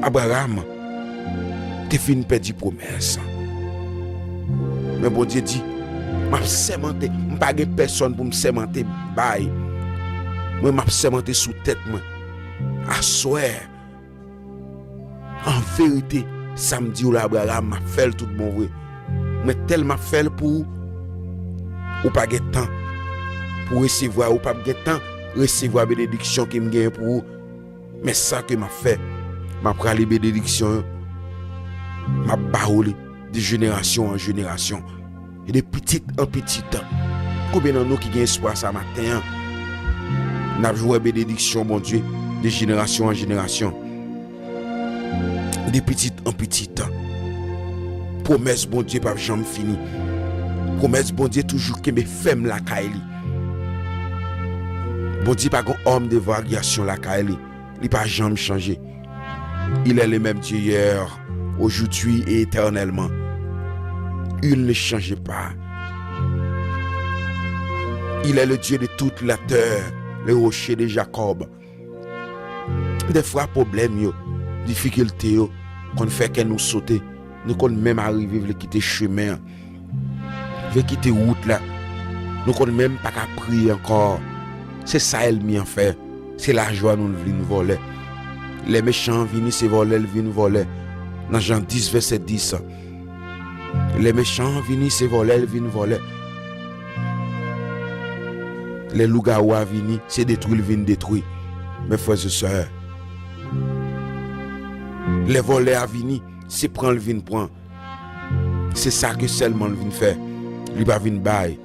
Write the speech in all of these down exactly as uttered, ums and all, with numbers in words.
Abraram te fin pèdi pwomès. Men Bondye di, "M ap sèmante, m pa gen pèsonn pou m sèmante bay. Mwen, m ap sèmante sou tèt mwen. Aswè, an verite, sa m di w la, Abraram, m ap fè l tout bon vre. Mwen tèlman ap fè l pou ou, ou pa gen tan pou resevwa, ou p ap gen tan resevwa benediksyon ke m genyen pou ou." Men sa ke m ap fè, m ap rale benediksyon yo, m ap ba ou li de jenerasyon an jenerasyon, e de pitit an pitit. Konbyen nan nou ki gen espwa sa maten an? N ap jwenn benediksyon Bondye de jenerasyon an jenerasyon, de pitit an pitit. Pwomès Bondye p ap janm fini. Pwomès Bondye toujou kenbe fèm lakay li. Bondye pa gon òm de varyasyon lakay li. Li pa janm chanje. Il est le même Dieu hier, aujourd'hui et éternellement. Il ne change pas. Il est le Dieu de toute la terre, le rocher de Jacob. Dèfwa pwoblèm yo, difikilte yo konn fè kè nou sote. Nou konn menm arive vle kite chemen an, vle kite wout la. Nou konn menm pa ka priye ankò. Se sa ènmi an fè. Se lajwa nou l vin vòlè. Lè mechan an vini, se vòlè l vin vòlè. Nan Jan dis, vèsè dis. Lè mechan an vini, se vòlè l vin vòlè. Lè lougawou a vini, se detwi l vin detwi. Men frè e sè, lè vòlè a vini, se pran l vin pran. Se sa ke sèlman l vin fè. Li pa vin bay.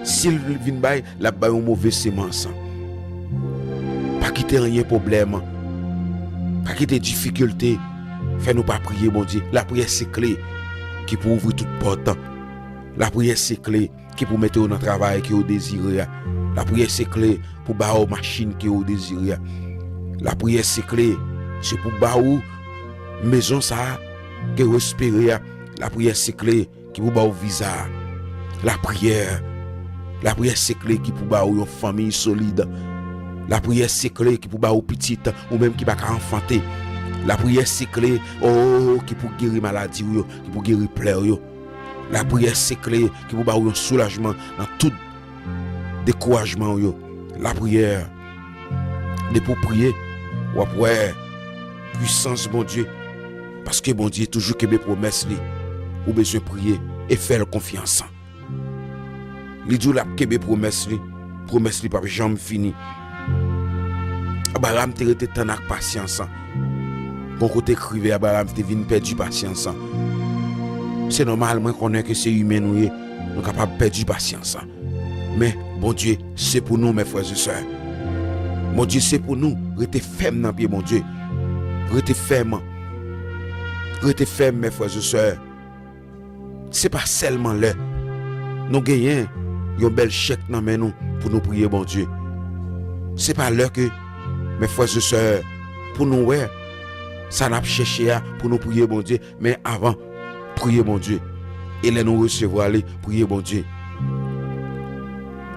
Si l vin bay, l ap bay yon move semans. Pa kite anyen pwoblèm, pa kite difikilte fè nou pa priye Bondye. Lapriyè se kle ki pou ouvri tout pòt. Lapriyè se kle ki pou mete w nan travay ke w dezire a. Lapriyè se kle pou ba w machin ke w dezire a. Lapriyè se kle, se pou ba w mezon sa a ke w espere a. Lapriyè se kle ki pou ba w viza a. Lapriyè, lapriyè se kle ki pou ba w yon fanmi solid. Lapriyè se kle ki pou ba w pitit ou menm ki pa ka anfante. Lapriyè se kle, o, ki pou geri maladi w yo, ki pou geri plè w yo. Lapriyè se kle ki pou ba w yon soulajman nan tout dekourajman w yo. Lapriyè, depi w priye, w ap wè pwisans Bondye. Paske Bondye toujou kenbe pwomès li. Ou bezwen priye e fè l konfyans. Li di w l ap kenbe pwomès li. Pwomès li p ap janm fini. Abraram te rete tann ak pasyans. Gon kote k rive, Abraram te vin pèdi pasyans. Se nòmal, mwen konnen ke se imen nou ye, nou kapab pèdi pasyans. Men, Bondye se pou nou, men frè e sè. Bondye se pou nou. Rete fèm nan pye Bondye. Rete fèm. Rete fèm, men frè e sè. Se pa sèlman lè nou genyen yon bèl chèk nan men nou pou nou priye Bondye. Se pa lè ke, men frè e sè, pou nou wè sa n ap chèche a pou nou priye Bondye, men avan, priye Bondye. E lè nou resevwa li, priye Bondye.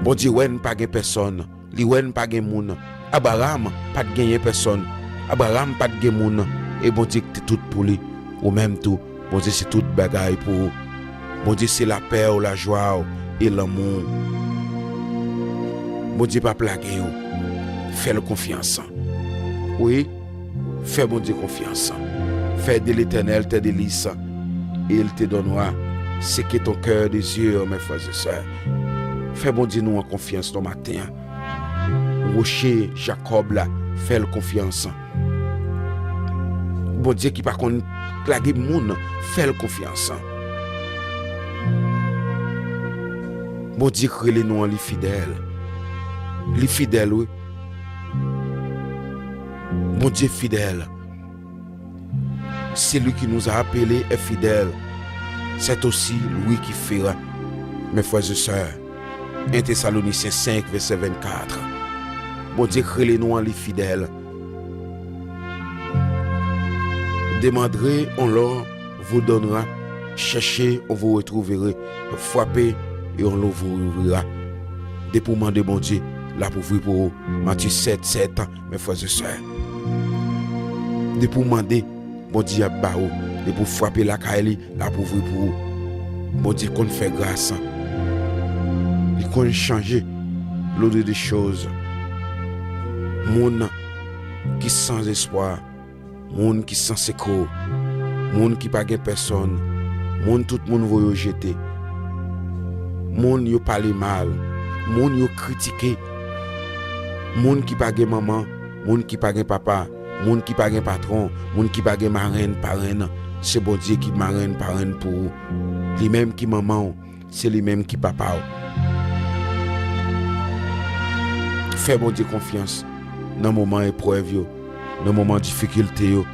Bondye wè n pa gen pèsonn. Li wè n pa gen moun. Abraram pa t genyen pèsonn. Abraram pa t gen moun. E Bondye ki te tout pou li. Ou menm tou, Bondye se tout bagay pou ou. Bondye se lapè w, lajwa w e lanmou w. Bondye p ap lage w. Fè l konfyans. Wi, fè Bondye konfyans. Fais de l'Éternel tes délices, et il te donnera ce que ton cœur désire, mes frères et sœurs. Fè Bondye nou an konfyans nan maten an. Woche Jakòb la, fè l konfyans. Bondye ki pa konn lage moun, fè l konfyans. Bondye k rele nou an, li fidèl. Li fidèl, wi. Bondye fidèl. Celui qui nous a appelés est fidèle. C'est aussi lui qui fera. Mes frères et sœurs, un Thessaloniciens cinq, verset vingt-quatre. Bondye k rele nou an, li fidèl. Demandez, on leur vous donnera. Cherchez, on vous retrouvera. Frappez, et on vous ouvrira. Depi w mande Bondye, l ap ouvri pou ou. Matye sèt, sèt. Mes frères et sœurs, depi w mande, Bondye ap ba ou. Depi w frape lakay li, l ap ouvri pou ou. Bondye konn fè gras. Li konn chanje l'ordre des choses. Moun ki san espwa, moun ki san sekou, moun ki pa gen pèsòn, moun tout moun voye yo jete, moun yo pale mal, moun yo kritike, moun ki pa gen manman, moun ki pa gen papa, moun ki pa gen patwon, moun ki pa gen marenn, parenn, se Bondye ki marenn, parenn pou ou. Li menm ki manman w, se li menm ki papa w. Fè Bondye konfyans nan moman eprèv yo, nan moman difikilte yo,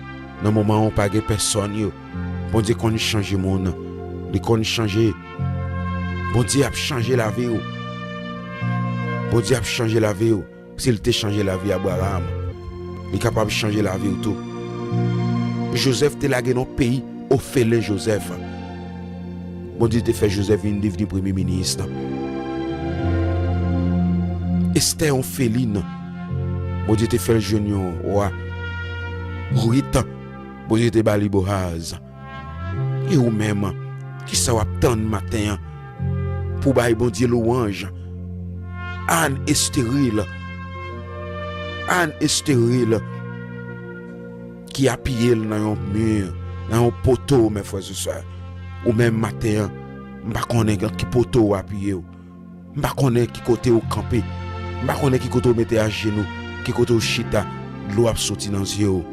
nan moman ou pa gen pèsòn yo. Bondye konn chanje moun. Li konn chanje. Bondye ap chanje lavi w. Bondye ap chanje lavi w. Si l te chanje lavi Abraram, li kapab chanje lavi w tou. Jozèf te lage nan yon peyi ofelen Jozèf. Bondye te fè Jozèf vin devni premye minis. Estè, yon felin, Bondye te fè l jwenn yon wa. Rit, Bondye te ba li Boaz. E ou menm, kisa w ap tann maten an pou w bay Bondye lwanj? Ann esteril. Ann esteril ki apiye l nan yon mi, nan yon poto, men frè e sè. Ou menm maten an, m pa konnen ki poto w apiye w. M pa konnen ki kote w kanpe. M pa konnen ki kote w mete ajenou, ki kote w chita. Dlo ap soti nan zye w.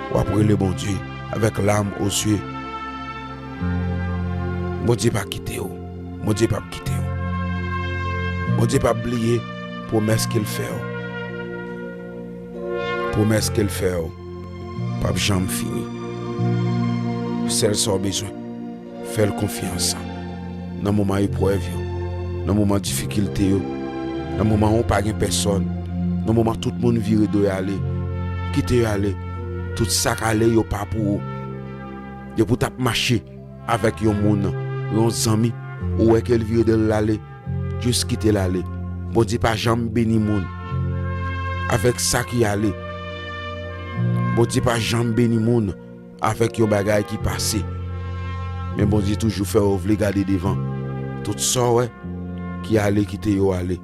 W ap rele Bondye avèk lam o zye. Bondye pa kite w. Bondye p ap kite w. Bondye p ap bliye pwomès ke l fè w. Pwomès ke l fè w p ap janm fini. Sèl sa w bezwen, fè l konfyans. Nan moman eprèv yo, nan moman difikilte yo, nan moman ou pa gen pèsòn, nan moman tout moun vire do y ale, kite y ale. Tout sa k ale yo pa pou ou. Depi w t ap mache avèk yon moun, yon zanmi, ou wè ke l vire do l ale, jis kite l ale. Bondye pa janm beni moun avèk sa ki ale. Bondye pa janm beni moun avèk yon bagay ki pase. Men Bondye toujou fè w vle gade devan. Tout sa w wè ki ale, kite yo ale.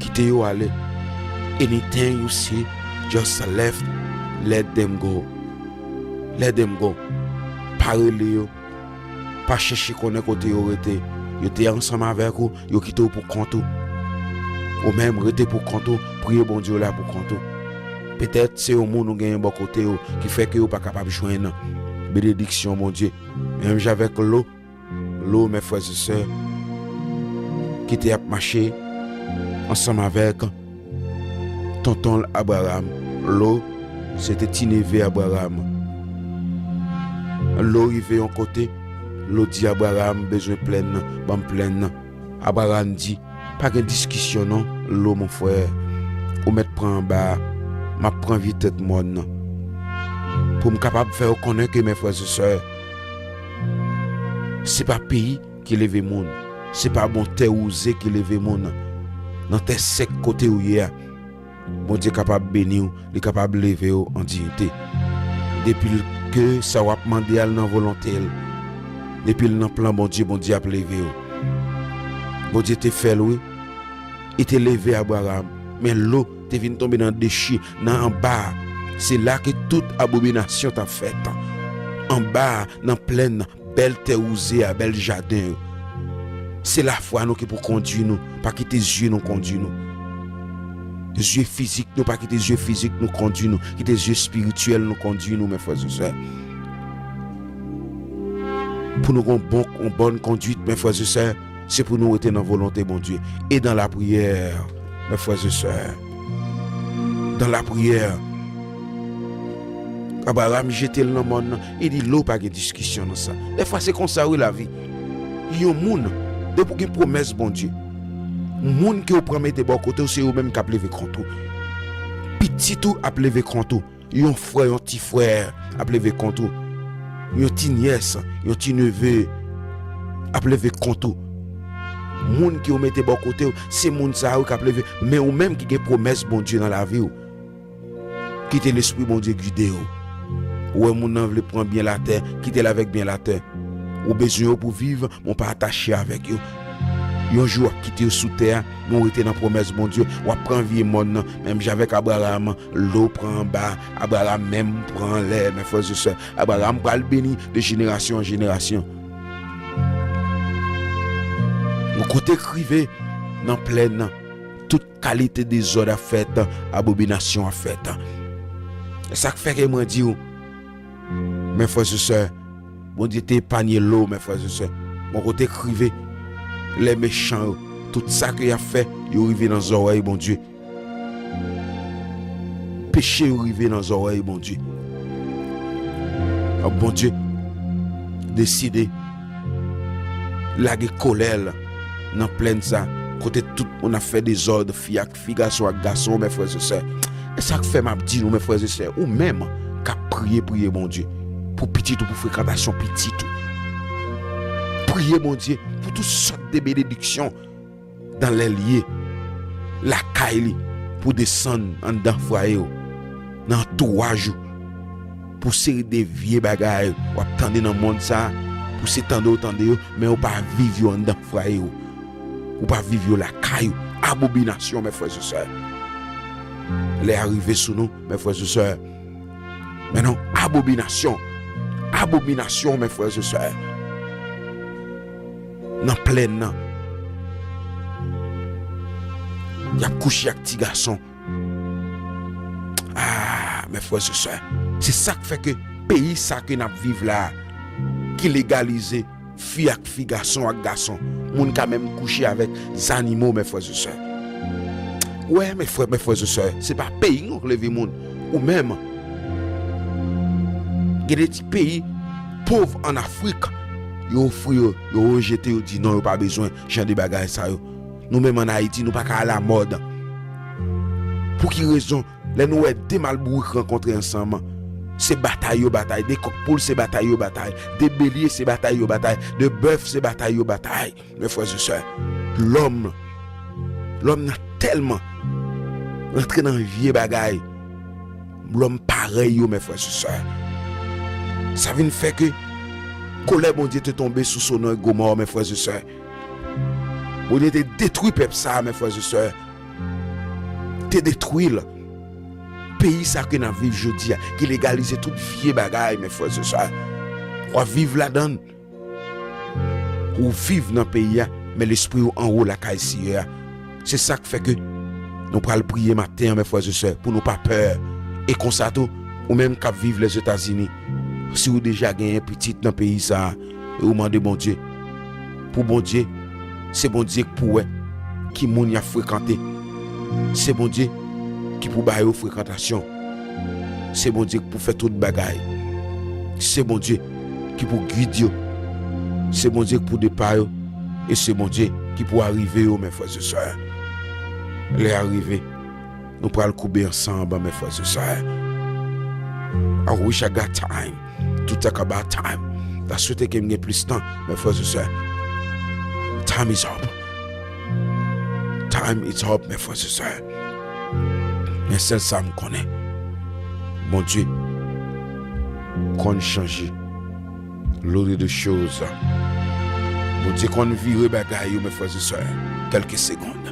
Kite yo ale. Anything you see, just left, let them go. Let them go. Pa rele yo. Pa chèche konnen kote yo rete. Yo te ansanm avèk ou, yo kite w pou kont ou. Ou menm, rete pou kont ou, priye Bondye w la pou kont ou. Petèt se yon moun ou genyen bò kote w ki fè ke yo pa kapab jwenn benediksyon Bondye. Menm jan avèk Lo, Lo, men frè e sè, ki te ap mache ansanm avèk tonton l Abraram. Lo, se te ti neve Abraram. Lo rive yon kote, Lo di Abraram, "M bezwen plèn nan, ban m plèn nan." Abraram di, "Pa gen diskisyon non, Lo, mon frè. Ou mèt pran anba a, m ap pran vye tèt mòn nan." Pou m kapab fè w konnen ke, men frè e sè, se pa peyi ki leve moun, se pa bon tè wouze ki leve moun. Nan tè sèk kote ou ye a, Bondye kapab beni w, li kapab leve w an diyite. Depi l ke sa w ap mande a l nan volonte l, depi l nan plan Bondye, Bondye ap leve w. Bondye te fè l, wi. Li te leve Abraram, men Lo te vin tonbe nan dechi, nan anba. Se la ke tout abominasyon t ap fèt. Anba, nan plèn nan, bèl tè wouze a, bèl jaden yo. Se lafwa nou ki pou kondui nou, pa kite zye nou kondui nou. Zye fizik nou, pa kite zye fizik nou kondui nou, kite zye espirityèl nou kondui nou, men frè e sè. Pou nou gen yon bon, yon bòn kondwit, men frè e sè, se pou nou rete nan volonte Bondye e dans la prière, mes frères et sœurs. Dans la prière. Abraram jete l nan mòn nan, e li Lo, pa gen diskisyon nan sa. Dèfwa se konsa wi lavi. Yon moun, depi w gen pwomès Bondye, moun ke w pran mete bò kote w, se yo menm k ap leve kont ou. Pitit ou ap leve kont ou. Yon frè, yon ti frè ap leve kont ou. Yon ti nyès, yon ti neve ap leve kont ou. Moun ke w mete bò kote w, se moun sa yo k ap leve. Men ou menm ki gen pwomès Bondye nan lavi w, kite Lespri Bondye gide w. Ou wè moun nan vle pran byen latè, kite l avèk byen latè. Ou bezwen yo pou viv, men w pa atache avèk yo. Yon jou w ap kite yo sou tè a, men w rete nan pwomès Bondye. W ap pran vye mòn nan, menm jan avèk Abraram, lè w pran anba, Abraram menm pran anlè, men frè e sè. Abraram pral beni de jenerasyon an jenerasyon. Yon kote k rive nan plèn nan, tout kalite dezòd ap fèt, abobinasyon ap fèt. E sa k fè ke mwen di w, men frè e sè, Bondye te epanye Lo, men frè e sè. Bon kote k rive, lè mechan yo, tout sa ke y ap fè, yo rive nan zòrèy Bondye. Peche yo rive nan zòrèy Bondye. Donk Bondye deside lage kolè l nan plèn sa, kote tout moun ap fè dezòd, fi ak fi, gason ak gason, men frè e sè. E sa k fè m ap di nou, men frè e sè, ou menm k ap priye, priye Bondye pou pitit ou, pou frekantasyon pitit ou. Priye Bondye pou tout sòt de benediksyon dan lè l ye lakay li, pou desann anndan fwaye w, nan antouraj ou, pou seri de vye bagay w ap tande nan mond sa, pou se tande w tande yo, men w pa viv yo anndan fwaye w. Ou pa viv yo lakay ou. Abobinasyon, men frè e sè. Lè a rive sou nou, men frè e sè. Men non, abobinasyon. Abobinasyon, men frè e sè. Nan plèn nan, y ap kouche ak ti gason. Ah, men frè e sè, se sa k fè ke peyi sa ke n ap viv la, ki legalize fi ak fi, gason ak gason, moun ka menm kouche avèk zanimo, men frè e sè. Wè, men frè, men frè e sè, se pa peyi nou k leve moun. Ou menm, gen de ti peyi pòv ann Afrik, yo ofri yo, yo rejete, yo di non, yo pa bezwen jan de bagay sa yo. Nou menm ann Ayiti, nou pa ka alamòd. Pou ki rezon? Lè nou wè de malbourik rankontre ansanm, se batay yo batay. De kòk poul, se batay yo batay. De belye, se batay yo batay. De bèf, se batay yo batay. Men frè e sè, lòm, lòm nan tèlman rantre nan vye bagay. Lòm parèy yo, men frè e sè. Sa vin fè ke kolè Bondye te tonbe sou Sodòm e Gomò, men frè e sè. Bondye te detwi pèp sa a, men frè e sè. Te detwi l. Peyi sa ke n ap viv jodi a, ki legalize tout vye bagay, men frè e sè. W ap viv ladan l. Ou viv nan peyi a, men lespri w anwo lakay Seyè a. Se sa k fè ke nou pral priye maten an, men frè e sè, pou nou pa pè. E konsa tou, ou menm k ap viv Lèzetazini, si w deja genyen pitit nan peyi sa a, e ou mande Bondye, pou Bondye, se Bondye k pou wè ki moun y ap frekante. Se Bondye ki pou ba yo frekantasyon. Se Bondye ki pou fè tout bagay. Se Bondye ki pou gid yo. Se Bondye ki pou depa yo. E se Bondye ki pou arive yo, men frè e sè. Lè a rive, nou pral koube ansanm, men frè e sè. I wish I got time to talk about time. Ta swete ke m gen plis tan, men frè e sè. Time is up. Time is up, men frè e sè. Men sèl sa m konnen, Bondye konn chanje lot de choz. Bondye konn vire bagay yo, men frè e sè, kèlke segonn.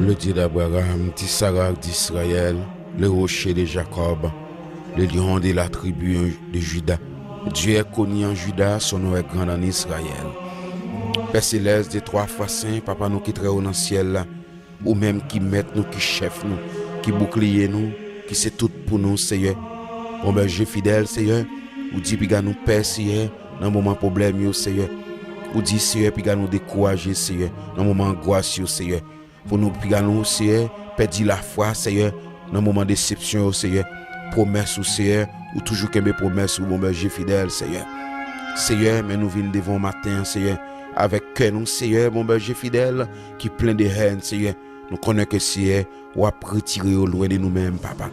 Le Dieu d'Abraham, d'Isaac, d'Israël, le rocher de Jacob, le lion de la tribu de Juda. Dieu est connu en Juda, son nom est grand en Israël. Pè Selès, de twa fwa sen, Papa nou ki trè wo nan syèl la, ou menm ki mèt nou, ki chèf nou, ki boukliye nou, ki se tout pou nou, Seyè. Bon Bondye fidèl, Seyè, ou di piga nou pè, Seyè, nan moman pwoblèm yo, Seyè. Ou di, Seyè, piga nou dekouraje, Seyè, nan moman angwas yo, Seyè. Pou nou, piga nou, Seyè, pèdi lafwa, Seyè, nan moman desepsyon yo, Seyè. Pwomès ou, Seyè, ou toujou kenbe pwomès ou, bon Bondye fidèl, Seyè. Seyè, men nou vin devan w maten an, Seyè, avèk kè nou, Seyè, bon Bondye fidèl, ki plen de hèn, Seyè. Nou konnen ke, Seyè, w ap retire yo lwen de nou menm, Papa.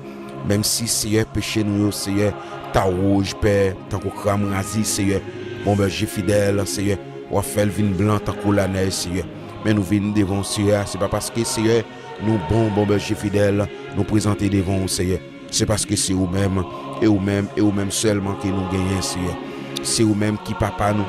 Menm si, Seyè, peche nou yo, Seyè, ta wouj, Pè, tankou kramrazi, Seyè, bon Bondye fidèl, Seyè, w ap fè l vin blan tankou lanèj, Seyè. Men nou vin devan w, Seyè, se pa paske, Seyè, nou bon, bon Bondye fidèl, nou prezante devan w, Seyè. Se paske se ou menm, e ou menm, e ou menm sèlman ke nou genyen, Seyè. Se ou menm ki papa nou.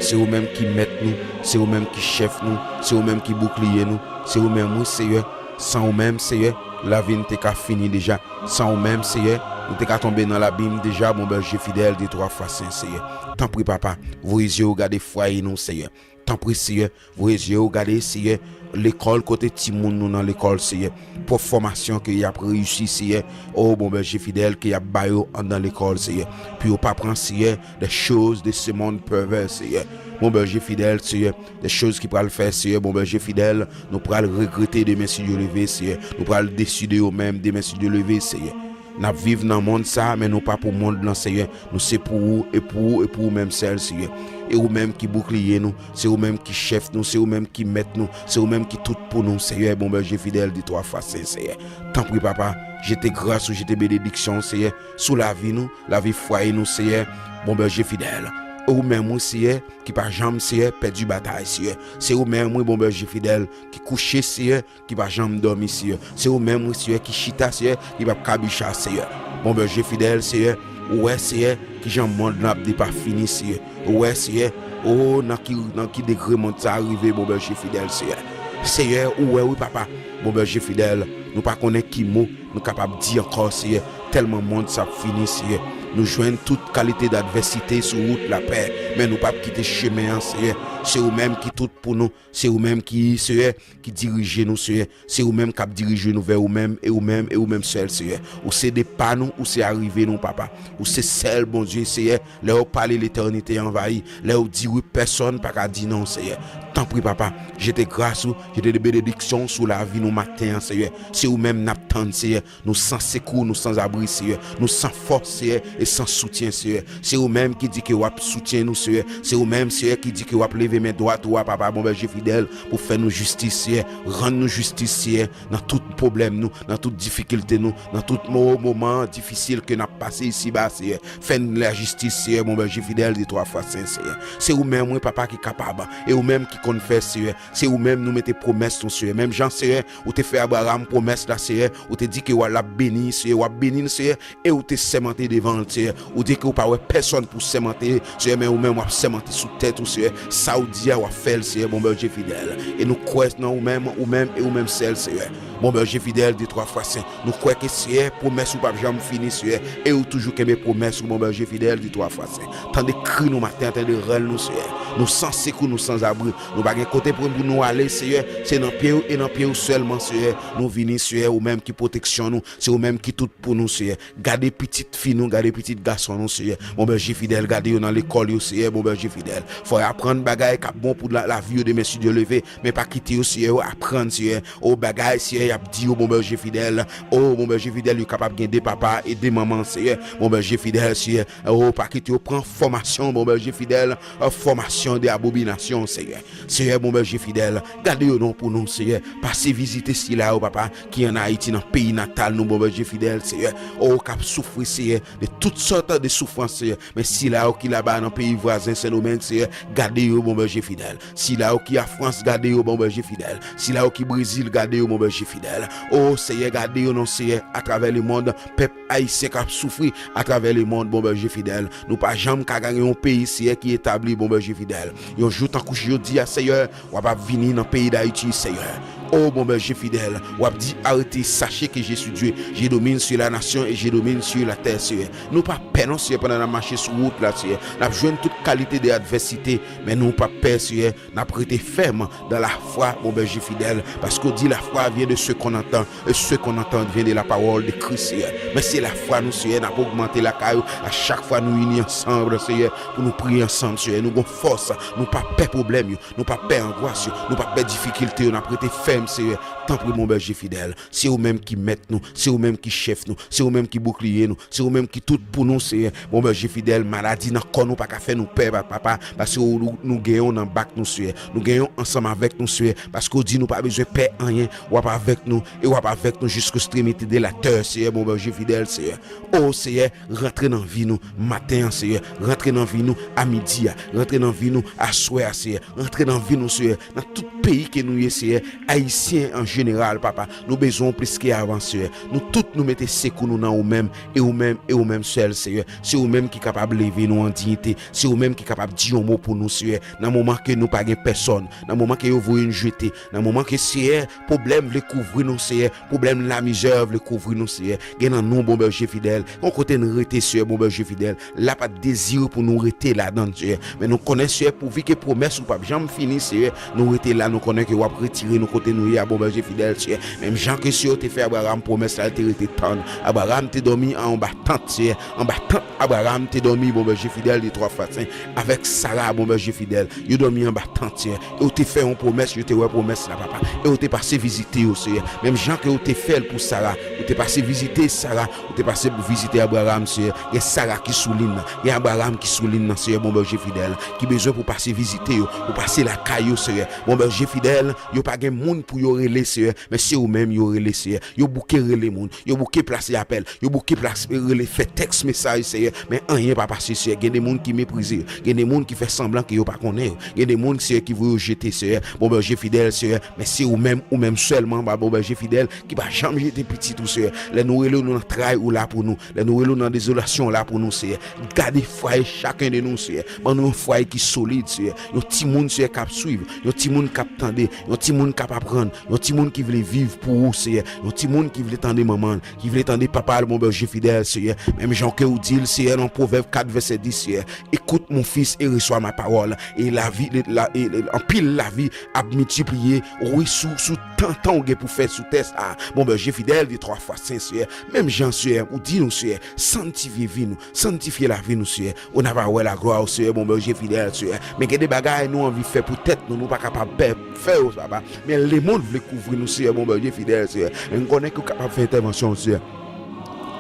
Se ou menm ki mèt nou. Se ou menm ki chèf nou. Se ou menm ki boukliye nou. Se ou menm, wi, Seyè. San ou menm, Seyè, lavi n te ka fini deja. San ou menm, Seyè, nou te ka tonbe nan labim deja, bon Bondye fidèl, de twa fwa sen, Seyè. Tanpri, Papa, voye zye w gade fwaye nou, Seyè. Tanpri, Seyè, voye zye w gade, Seyè, lekòl kote timoun nou nan lekòl, Seyè. Pwòp fòmasyon ke y ap reyisi, Seyè. O, bon Bondye fidèl, ke y ap ba yo anndan lekòl, Seyè. Pou yo pa pran, Seyè, de choz de se mond pèvè, Seyè. Bon Bondye fidèl, Seyè, de choz ki pral fè, Seyè, bon Bondye fidèl, nou pral regrete demen si Dye leve, Seyè. Nou pral desi de yo menm demen si Dye leve, Seyè. N ap viv nan mond sa, men nou pa pou mond lan, Seyè. Nou se pou ou, e pou ou, e pou ou menm sèl, Seyè. E ou menm ki boukliye nou, se ou menm ki chèf nou, se ou menm ki mèt nou, se ou menm ki tout pou nou, Seyè, bon Bondye fidèl, de twa fwa sen, Seyè. Tanpri, Papa, jete gras ou, jete benediksyon, Seyè, sou lavi nou, lavi fwaye nou, Seyè, bon Bondye fidèl. E ou menm, wi, Seyè, ki pa janm, Seyè, pèdi batay, Seyè. Se ou menm, wi, bon Bondye fidèl, ki kouche, Seyè, ki pa janm dòmi, Seyè. Se ou menm, wi, Seyè, ki chita, Seyè, ki p ap kabicha, Seyè. Bon Bondye fidèl, Seyè, ou wè, Seyè, kijan mond lan ap depafini, Seyè. Ou wè, Seyè, o, nan ki, nan ki degre mond sa a rive, bon Bondye fidèl, Seyè. Seyè, ou wè, wi, Papa, bon Bondye fidèl, nou pa konnen ki mo nou kapab di ankò, Seyè, tèlman mond sa ap fini, Seyè. Nou jwenn tout kalite dadvèsite sou wout lapè, men nou p ap kite chemen an, Seyè. Se ou menm ki tout pou nou, se ou menm ki, Seyè, ki dirije nou, Seyè. Se ou menm k ap dirije nou vè ou menm, e ou menm, e ou menm sèl, Seyè. Ou se depa nou, ou se arive nou, Papa. Ou se sèl Bondye, Seyè. Lè w pale, letènite anvayi. Lè w di wi, pèsonn pa ka di non, Seyè. Tanpri, Papa, jete gras ou, jete de benediksyon sou lavi nou maten an, Seyè. Se ou menm n ap tann, Seyè. Nou san sekou, nou san zabri, Seyè. Nou san fòs, Seyè, e san soutyen, Seyè. Se ou menm ki di ke w ap soutyen nou, Seyè. Se ou menm, Seyè, ki di ke w ap leve men dwat ou a, Papa, bon Bondye fidèl, pou fè nou jistis, Seyè. Rann nou jistis, Seyè, nan tout pwoblèm nou, nan tout difikilte nou, nan tout mo-, moman difisil ke n ap pase isiba, Seyè. Fè n lajistis, Seyè, bon Bondye fidèl, de twa fwa sen, Seyè. Se ou menm, wi, Papa, ki kapab, e ou menm ki konn fè, Seyè. Se ou menm nou mete pwomès nou, Seyè. Menm jan, Seyè, ou te fè Abraram pwomès la, Seyè. Ou te di ke w a, l ap beni, Seyè. W ap beni l, Seyè. E ou te sèmante devan l, Seyè. Ou di ke ou pa wè pèsonn pou sèmante, Seyè, men ou menm w ap sèmante sou tèt ou, Seyè. Sa ou di a, w ap fè l, Seyè, bon Bondye fidèl. E nou kwè nan ou menm, ou menm e ou menm sèl, Seyè. Bon Bondye fidèl, de twa fwa sen. Nou kwè ke, Seyè, pwomès ou p ap janm fini, Seyè. E ou toujou kenbe pwomès ou, bon Bondye fidèl, de twa fwa sen. Tande kri nou maten an, tande rèl nou, Seyè. Nou san sekou, nou san zabri. Nou pa gen kote pou, pou nou ale, Seyè. Se nan pye w e nan pye w sèlman, Seyè. Nou vini, Seyè, ou menm ki pwoteksyon nou. Se ou menm ki tout pou nou, Seyè. Gade pitit fi nou, gade pitit gason nou, Seyè. Bon Bondye fidèl, gade yo nan lekòl yo, Seyè, bon Bondye fidèl. Fò y aprann bagay k ap bon pou la, lavi yo demen si Dye leve. Men pa kite yo, Seyè, yo aprann, Seyè. O bagay, Seyè, y ap di yo, bon Bondye fidèl. O, bon Bondye fidèl, yo kapab gen de papa e de manman, Seyè. Bon Bondye fidèl, Seyè. O, pa kite yo pran fòmasyon, bon Bondye fidèl. Fòmasyon de abobinasyon, Seyè. Seyè, bon Bondye fidèl, gade yo non pou nou, Seyè. Pase vizite sila yo, Papa, ki ann Ayiti, nan peyi natal nou, bon Bondye fidèl, Seyè. O, k ap soufri, Seyè, de tout sòt de soufrans, Seyè. Men sila yo ki laba nan peyi vwazen Sendomeng, Seyè, gade yo, bon Bondye fidèl. Sila yo ki a Frans, gade yo, bon Bondye fidèl. Sila yo ki Brezil, gade yo, bon Bondye fidèl. O, Seyè, gade yo non, Seyè, atravè lemonn, pèp ayisyen k ap soufri atravè lemonn, bon Bondye fidèl. Nou pa janm ka gen yon peyi, Seyè, ki etabli, bon Bondye fidèl. fidèl. Yon jou tankou jodi a, Seyè, w ap ap vini nan peyi Dayiti, Seyè. O, bon Bondye fidèl, w ap di, arrêtez, sachez que je suis Dieu. Je domine sur la nation et je domine sur la terre, Seyè. Nou pa pè non, Seyè, pandan n ap mache sou wout la, Seyè. N ap jwenn tout kalite de advèsite, men nou pa pè, Seyè. N ap rete fèm dans la foi, bon Bondye fidèl, paske w di, la foi vient de ce qu'on entend, et ce qu'on entend vient de la parole de Christ, Seyè. Men se lafwa nou, Seyè, n ap ogmante lakay ou a chak fwa nou ini ansanm, Seyè, pou nou priye ansanm, Seyè. Nou gon fòs, nou pa pè pwoblèm yo, nou pa pè angwas yo, nou pa pè difikilte yo, n ap rete fèm, Seyè. Tanpri, bon Bondye fidèl, se ou menm ki mèt nou, se ou menm ki chèf nou, se ou menm ki boukliye nou, se ou menm ki tout pou nou, Seyè. Bon Bondye fidèl, maladi nan kò nou pa ka fè nou pè, pa- papa, paske ou- nou, nou genyen w nan bak nou, Seyè. Nou genyen w ansanm avèk nou, Seyè, paske w di nou pa bezwen pè anyen, w ap avèk nou, e w ap avèk nou jiskekstremite de latè, Seyè, bon Bondye fidèl, Seyè. O Seyè, rantre nan vi nou maten an, Seyè, rantre nan vi nou a midi a, rantre nan vi nou aswè a, Seyè, rantre nan vi nou, Seyè, nan tout peyi ke nou ye, Seyè, Ayisyen an jeneral, papa, nou bezwen w plis ke avan, Seyè. Nou tout nou mete sekou nou nan ou menm, e ou menm, e ou menm sèl, Seyè. Se ou menm ki kapab leve nou an diyite, se ou menm ki kapab di yon mo pou nou, Seyè. Nan moman ke nou pa gen pèsòn, nan moman ke yo voye n jete, nan moman ke, Seyè, pwoblèm vle kouvri nou, Seyè, pwoblèm lamizè vle kouvri nou, Seyè. Gen nan nou, bon Bondye fidèl, yon kote n rete, Seyè, bon Bondye fidèl, la pa dezire pou nou rete ladan, Seyè. Men nou konnen, Seyè, pouvi ke pwomès ou p ap janm fini, Seyè, nou rete la, nou konnen ke w ap retire nou kote nou ye a, bon Bondye fidèl, Seyè. Menm jan ke, Seyè, w te fè Abraram pwomès la, l te rete tann. Abraram te dòmi anba tant, Seyè, anba tant Abraram te dòmi, bon Bondye fidèl, de twa fwa sen, avèk Sara, bon Bondye fidèl. Yo dòmi anba tant, Seyè. E w te fè yon pwomès, yo te wè pwomès la, papa. E w te pase vizite yo, Seyè. Menm jan ke w te fè l pou Sara, ou te pase vizite Sara, ou te pase vizite Abraram, Seyè. Gen Sara ki sou liy nan, gen Abraram ki sou liy nan, Seyè, bon Bondye fidèl, ki bezwen pou pase vizite yo, pou pase lakay yo, Seyè. Bon Bondye fidèl, yo pa gen moun pou yo rele, Seyè, men se ou menm yo rele, Seyè. Yo bouke rele moun, yo bouke plase apèl, yo bouke plase rele, fè tèks mesaj, Seyè, men anyen pa pase, Seyè. Gen de moun ki meprize yo, gen de moun ki fè sanblan ke yo pa konnen yo, gen de moun, Seyè, ki voye yo jete, Seyè. Bon Bondye fidèl, Seyè, men se ou menm, ou menm sèlman, ba, bon Bondye fidèl, ki pa janm jete pitit ou, Seyè. Lè nou rele w, nou nan tray, ou la pou nou. Lè nou rele w nan dezolasyon, ou la pou nou, Seyè. Gade fwaye chaken de nou, Seyè. Ban nou yon fwaye ki solid, Seyè. Yon timoun, Seyè, k ap swiv. Yon timoun k ap tande. Yon timoun k ap aprann. Yon timoun ki vle viv pou ou, Seyè. Yon timoun ki vle tande manman l, ki vle tande papa l, bon Bondye fidèl, Seyè. Menm jan ke ou di l, Seyè, nan Pwovèb kat vèsè dis, Seyè. Écoute, mon fils, et reçois ma parole. E lavi, la, e, e, anpil lavi ap miltipliye, wi, sou, sou tan, tan ou gen pou fè sou tè sa a. Bon Bondye fidèl, de twa fwa sen, Seyè. Menm jan, Seyè, ou di nou, Seyè, sanntifye vi nou, sanntifye lavi nou, Seyè. Ou n ap wè laglwa w, Seyè, bon Bondye fidèl, Seyè. Men gen de bagay nou anvi fè pou tèt nou, nou pa kapab fè, fè yo, papa. Men lemonn vle kouvri nou, Seyè, bon Bondye fidèl, Seyè. Men m konnen ke w kapab fè entèvansyon w, Seyè.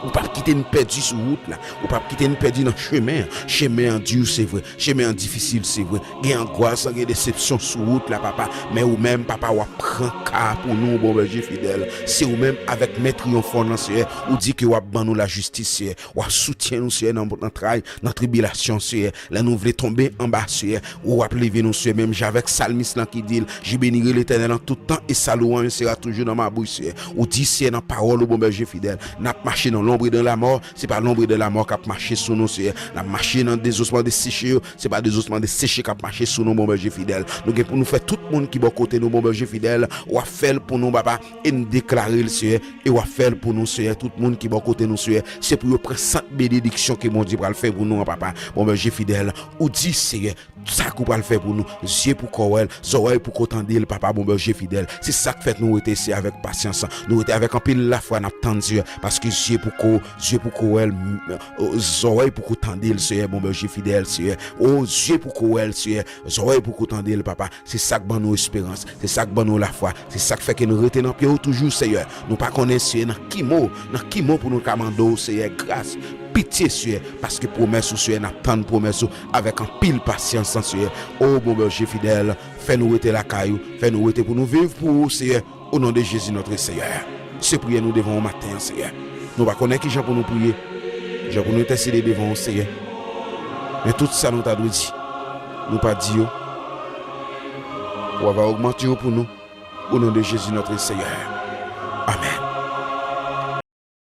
Ou p ap kite n pèdi sou wout la. Ou p ap kite n pèdi nan chemen an. Chemen an di, se vre. Chemen an difisil, se vre. Gen angwas, gen desepsyon sou wout la, papa. Men ou menm, papa, w ap pran ka pou nou, bon Bondye fidèl. Se ou menm avèk men triyonfan w nan, Seyè. Ou di ke w ap ban nou lajistis, Seyè. W ap soutyen nou, Seyè, nan, nan tray, nan tribilasyon, Seyè. Lè nou vle tonbe anba, Seyè, ou ap leve nou, Seyè. Menm jan avèk salmis lan ki di l, Je bénirai l'Éternel en tout temps, et sa louange sera toujours dans ma bouche, Seyè. Ou di, Seyè, nan pawòl ou, bon Bondye fidèl, n ap mache dans l'ombre de la mort, se pa l'ombre de la mort k ap mache sou nou, Seyè. N ap mache nan dezosman deseche yo, se pa dezosman deseche k ap mache sou nou, bon Bondye fidèl. Nou gen pou nou fè tout moun ki bò kote nou, bon Bondye fidèl, w ap fè l pou nou, papa, e n deklare l, Seyè, e w ap fè l pou nou, Seyè. Tout moun ki bò kote nou, Seyè, se pou yo pran sant benediksyon ke Bondye pral fè pou nou an, papa. Bon Bondye fidèl, ou di, Seyè, sa ke w pral fè pou nou, zye poko wè l, zòrèy poko tande l, papa, bon Bondye fidèl. Se sa k fè nou rete, Seyè, avèk pasyans. Nou rete avèk anpil lafwa, n ap tann, Seyè, paske zye poko, zye poko wè l, m, o, zòrèy poko tande l, Seyè, bon Bondye fidèl, Seyè. O, zye poko wè l, Seyè, zòrèy poko tande l, papa. Se sa k ban nou esperans, se sa k ban nou lafwa, se sa k fè ke nou rete nan pye w toujou, Seyè. Nou pa konnen, Seyè, nan ki mo, nan ki mo pou nou ka mande w, Seyè, gras, pitye, Seyè, paske pwomès ou, Seyè, n ap tann pwomès ou avèk anpil pasyans, Seyè. O, bon Bondye fidèl, fè nou rete lakay ou, fè nou rete pou nou viv pou ou, Seyè, au nom de Jésus notre Seigneur. Se priyè nou devan ou maten an, Seyè. Nou pa konnen ki jan pou nou priye, jan pou nou entèsede devan ou, Seyè. Men tout sa nou ta dwe di, nou pa di yo. Ou va ogmante yo pou nou, au nom de Jésus notre Seigneur. Amèn.